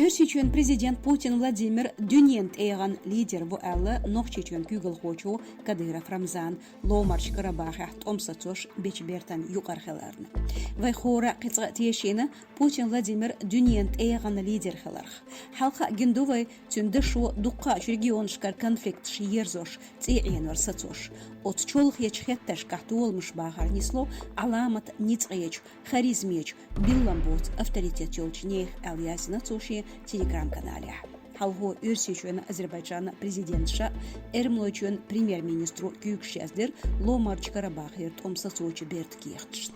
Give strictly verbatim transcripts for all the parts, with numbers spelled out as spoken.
Оьрсийчоьнан президент Путин Владимир дуьненан тӀегӀан лидер ву аьлла Нохчийчоьнан куьйгалхочо Кадыров Рамзана Ломарча Карабахехь тӀом сацош бечу бертан юкъара хиларна. Вай хӀора кхин цкъа тешийна Путин Владимир дуьненан тӀегӀан лидер хиларх. Хьалха а гина ду вай, цуьнан дашо дуккхачу регионашкара конфликташ ерзош, цӀий Ӏенор сацош. Оцу чолхечу хеттаршкахь толамаш бахар нисло Ӏаламат ницкъечу, харизмечу, биллам боцу авторитет йолчу нехан, аьлла яздина цо шен Telegram-каналехь. Хьалхо Оьрсийчоьнан, Азербайджанан президенташа, Эрмалойчоьнан премьер-министро куьйгаш яздира Ломарча Карабахера тӀом сацочу бертан кехаташна.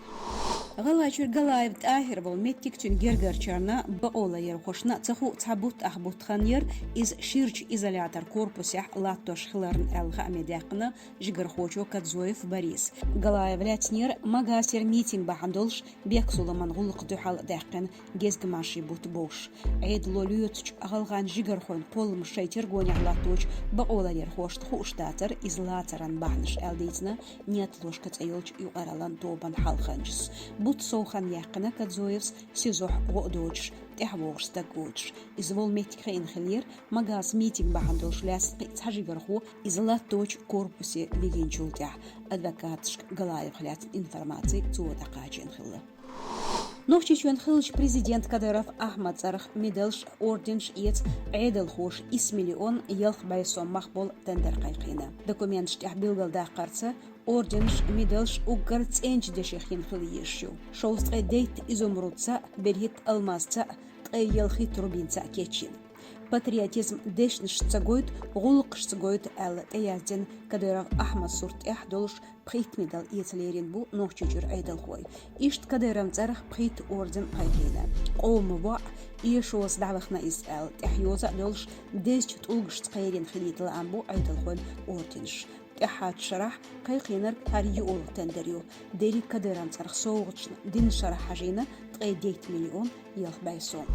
ГӀалгӀайчуьра Галаев ТӀахӀир волу меттиг цуьнан гергарчарна, бакъоларъярхошна ца хуу цхьа бутт ах бутт хан яра, иза ширачу изолятор корпусехь латтош хиларна аьлла хааме даьккхина жигархочо Кодзоев Бориса. Галаев лаьцнера Магасера митинг бахьана долуш Бексуламан гӀуллакх дуьхьал даьккхина гезгамашин бутт бовш. Ӏедало лоьцучу гӀалгӀайн жигархойн кхолламаш шайн тергонехь латточу бакъоларъярхошна хууш дацара иза лацаран бахьанаш, аьлла дийцина «Неталошка» цӀе йолчу юкъараллин тобанан хьалханчас. Бутт сов хан яьккхина Кодзоевс СИЗО-хь гӀо а доцуш, тӀаьхьавогӀуш стаг воцуш. Иза волу меттиг хиъна хиллера Магаса митинг бахьана долуш лаьцна кхин а цхьа жигархо иза латточу корпусе вигинчул тӀаьхьа. Адвокаташка Галаевх лаьцна информаци цо дӀакхачийна хилла. Нохчийчоьнан хиллачу президент Кадыров Ахьмадан цӀарах медалш, орденаш эца Ӏедалхоша исс миллион ялх бӀе сом мах болу тендер кхайкхийна. Документаш тӀехь билгалдаккхарца, орденаш, медалш уггар цӀеначу дешех йина хила езаш ю. Шовзткъе дейтта изумрудца а, берхӀитта алмазца а, ткъе ялхитта рубинца а кечйина. Патриотизм дешнашца гойту, гӀуллакхашца гойту аьлла тӀеяздина Кадыров Ахьмадан сурт тӀехь долуш пхийтта медаль эца лерина бу Нохчийчуьра Ӏедалхой. Иштта Кадыровн цӀарах пхийтта орден кхайкхийна. Къоман воӀ эшоза дӀавахана иза аьлла, тӀехь йоза а долуш, дезачу тӀулгашца кхайкхийна хилийта лаам бу Ӏедалхойн орденаш. ТӀаьххьарчу шарахь кхайкхийнарг хӀара йоьалгӀа тендер ю. Дерриг Кадыровн цӀарах совгӀаташна динан шарахь хьажийна ткъе дейтта миллион ялх бӀе сом.